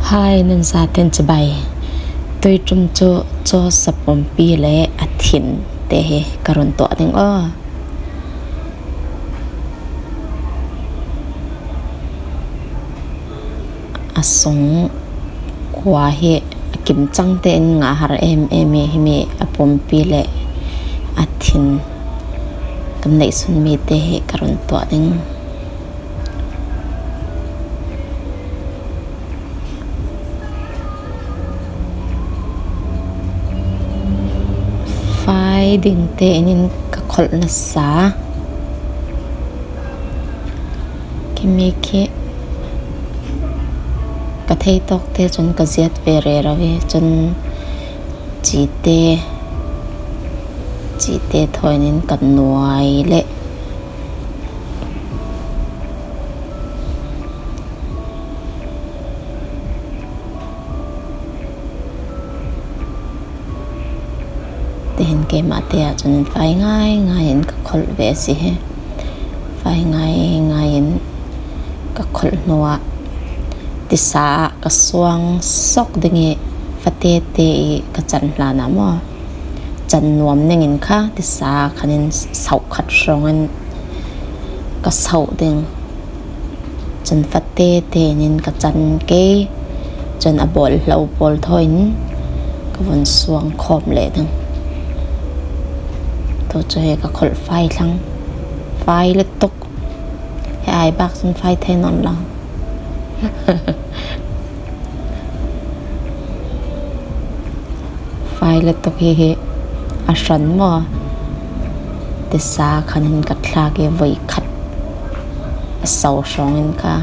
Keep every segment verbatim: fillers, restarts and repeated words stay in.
Hai, nan zaten chibai. Tui ṭum chu Joseph pumpi le a thin te hi ka run tuah ding aw. A sung kua hi a kim chang tein ngah har em em hi, himi a pumpi le a thin kan neihsun mi te hi ka run tuah ding. Fai ding tein ka kholh nasa. Kimi khi ka thei tawk te chun ka ziat ve rero hi, chun chi te, chi te thaw in ka nuai leh. Tihin keimah te ah chun fai ngai ngai in ka kholh ve si hi. Fai ngai ngai in ka kholh hnuah tisa ah ka suang sawk ding i fate te i ka chan hlan ah maw, chan nuam ning in kha tisa khan in sauh khat hrawng in ka sauh ding. Chun fate tein ka chan kei, chun a bawl hlo pawl thaw in ka vun suang khawm leh ding. Tu chu hi ka kholh fai thlang, fai lutuk. He ai bak chun fai thei nawn lo. Fai lutuk hi hi a hran maw? Tisa khan in ka thlak i voi khat a sauh hrawng in kha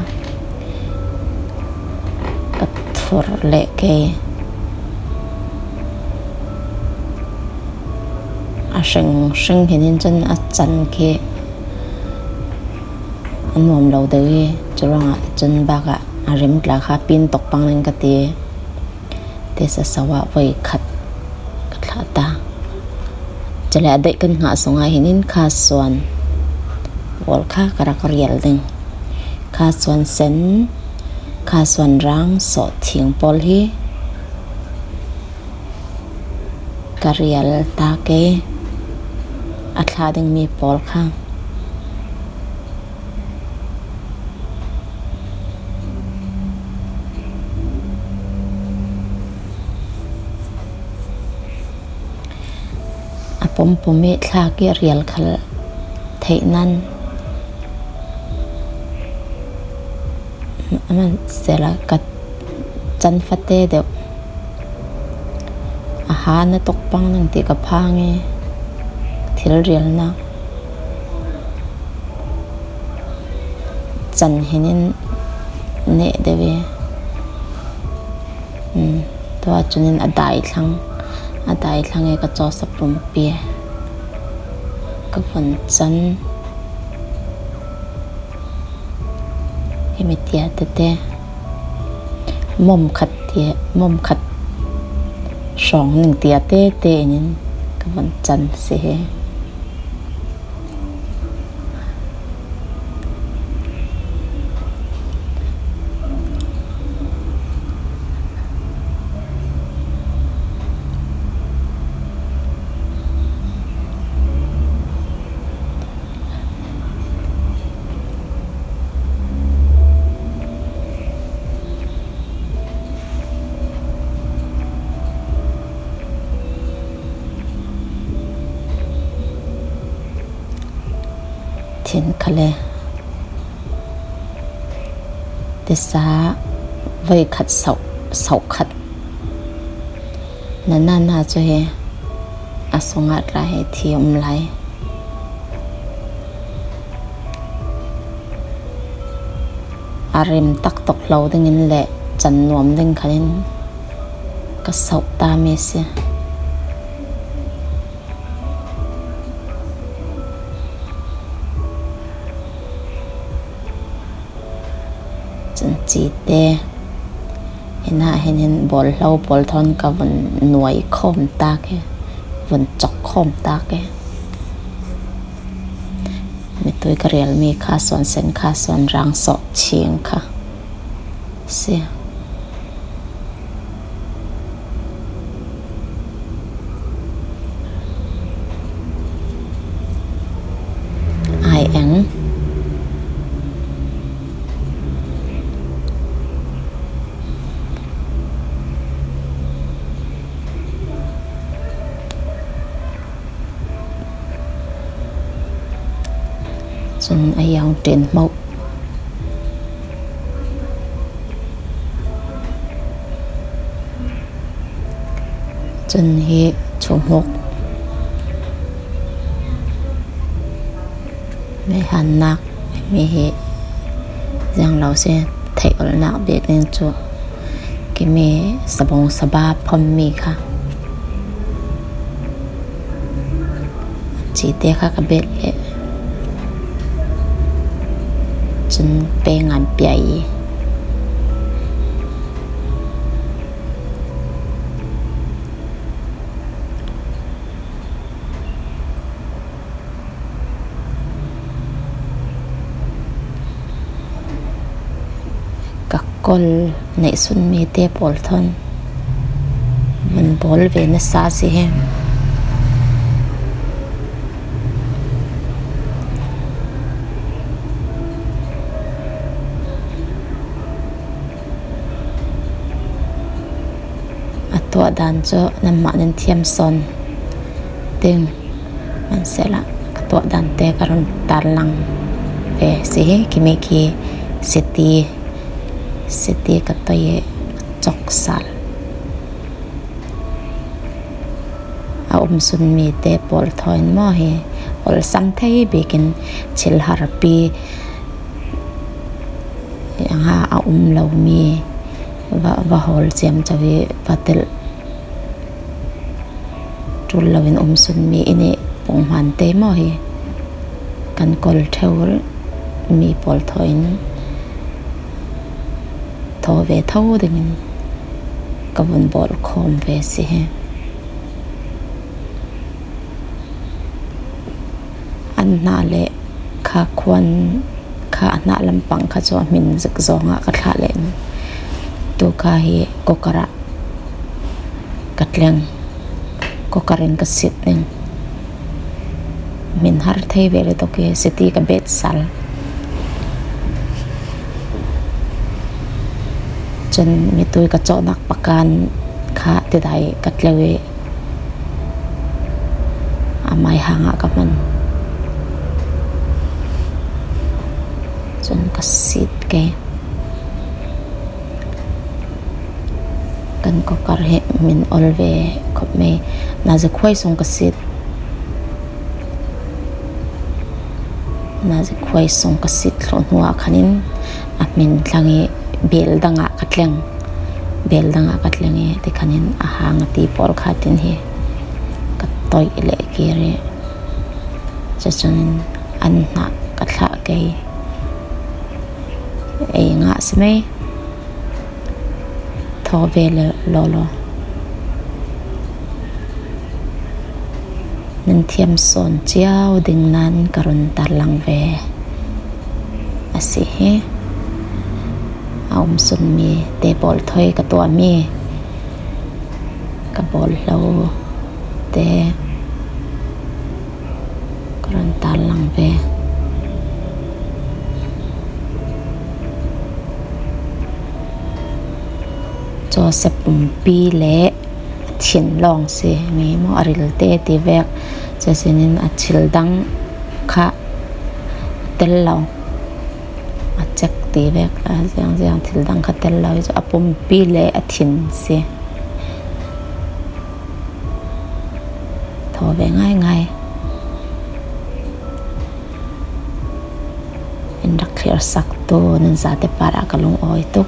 ka thur leh kei. A hring hring hin in chun a chan khi a nuam lo deuh i, churuangah chun bakah a rim tla kha pin tawk pang ning ka ti. Tisa sauh ah voi khat ka thlah ta. Chule a deih kan ngah sungah hin in kha suan bawl kha ka rak rial ding. Kha suan sen, kha suan rang sawh thing pawl hi ka rial ta kei, a thlah ding mi pawl kha. A pumpum i thlak i rial khal theih nan, a man sela ka chan fate deuh. A ha na tok pang nang ti ka phang i thil rialna chan hin in neh deuh i. Tua chun in a dai thlang, a dai thlang i ka chawsa pumpi ka vun chan. Himi tia tete mom khat tia, mom khat hrawng ning tia tete in in ka vun chan si hi. Thin kha le. Tisa voi khat sauh, sauh khat. Na na na chu hi a sungah tla hi thi um lai. A rim tak tok hlo dingin le chan nuam ding khanin ka sauh ta mi si. Chun chite hinah hin hin bawl hlo pawl thawn ka vun nuai khawm tak hi, vun chawk khawm tak hi. Mitui ka rial mi kha suan sen kha suan rang sawh ching kha si. A hiang ṭen hmoh. Chun hi chumhuk. Mei hannak, mi hi ziang lo si, theih olnak bik ding cu kimi sabong saba phom mi kha. Cite kha ka bet leh cun peng an pia i. Ka kol neih sunmi te pawl thawn vun bawl ve nasa si hi. A tuah dan cu nanmah nan thiam sawn ding. Hmanhsehla ka tuah dan te ka run tarlang ve si hi. Kimi khi siti, siti ka toi i ka cawk sal. A um sunmi te pawl thawn maw hi, olsam thei bikin thil harpi, anga a um lomi va, va hawl ciamco i va telh ṭul loin um sunmi i nih pung hman te maw hi, kan kol ṭheu mi pawl thawn thaw ve tho dingin ka vun bawl khawm ve si hi. An hna le kha khuan kha a hnah lampang kha cu a hmin zik zongah ka thlah leh tu kha hi cooker ah ka tleng, cooker in ka sit ning. Hmin har thei ve le tuk i siti ka bet sal. Cun mitui ka cawhnak pakan kha tidai ka tleu i a mai hangah ka hman. Cun ka sit ke. Kan cooker hi min ol ve khawp mai. Nazi khuai sung ka sit. Nazi khuai sung ka sit thluh hnuah khanin a hmin thlang i bel dangah ka tleng. Bel dangah ka tleng i tikhanin a hang a ti pawl kha tin hi ka toih leh kir i. Cucun an hnah ka thlah kei. Ei ngah si mei. Thaw ve le lawlaw. Nan thiam sawn cio ding nan ka run tarlang ve a si hi. A um sunmi te pawl thawn ka tuahmi ka bawl hlo te ka run tarlang ve. Joseph umpi le a thin lawng si mi maw, a ril te ti vek. Cacinin a thil dang kha a tel lo. A cek ti vek, a ziang ziang thil dang kha tel lo. Cu a pumpi le a thin si. Thaw ve ngaingai. In rak thlir sak tu nan zate par ah ka lung awi tuk.